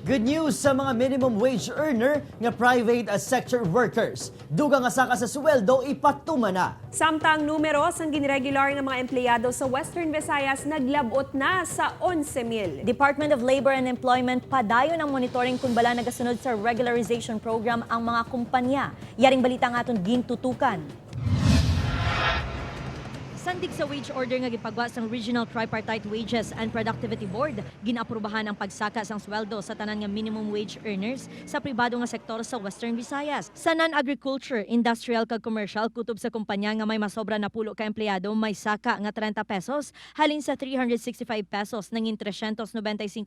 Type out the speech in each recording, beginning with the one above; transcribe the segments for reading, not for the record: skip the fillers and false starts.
Good news sa mga minimum wage earner nga private sector workers. Dugang nga saka sa sweldo ipatuma na. Samtang numero sang ginregular nga mga empleyado sa Western Visayas naglabot na sa 11,000. Department of Labor and Employment padayon ang monitoring kung bala nagasunod sa regularization program ang mga kumpanya. Yaring balita nga aton gintutukan. Sandig sa wage order nga gipagwa sang Regional Tripartite Wages and Productivity Board, ginaprubahan ang pagsaka sang sweldo sa tanan nga minimum wage earners sa pribado nga sektor sa Western Visayas. Sa non-agriculture, industrial kag commercial, kutob sa kumpanya nga may masobra na 10 ka empleyado, may saka nga 30 pesos halin sa 365 pesos nangin 395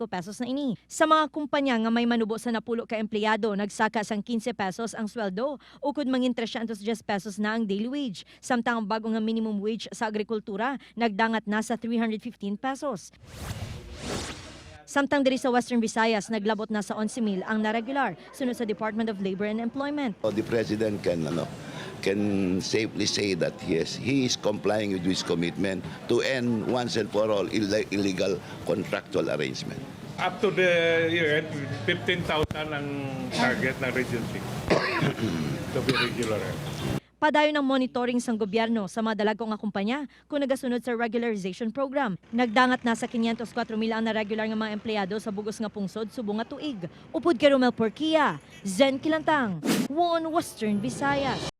pesos na ini. Sa mga kumpanya nga may manubo sa 10 ka empleyado, nagsaka sang 15 pesos ang sweldo ukod mangin 310 pesos na ang daily wage. Samtang ang bago nga minimum wage sa agrikultura nagdangat na sa 315 pesos. Samtang diri sa Western Visayas, naglabot na sa 11,000 ang naregular sunod sa Department of Labor and Employment. So the president can safely say that yes, he is complying with his commitment to end once and for all illegal contractual arrangement. Up to the year end, 15,000 ang target ng Region 6 to be regularized. Padayon ang monitoring sang gobyerno sa mga dalagko nga kumpanya kung nagasunod sa regularization program. Nagdangat na sa 504,000 ang naregular nga mga empleyado sa bugos nga pungsod subong nga tuig. Upod kay Romel Porquia, Zen Kilantang, One Western Visayas.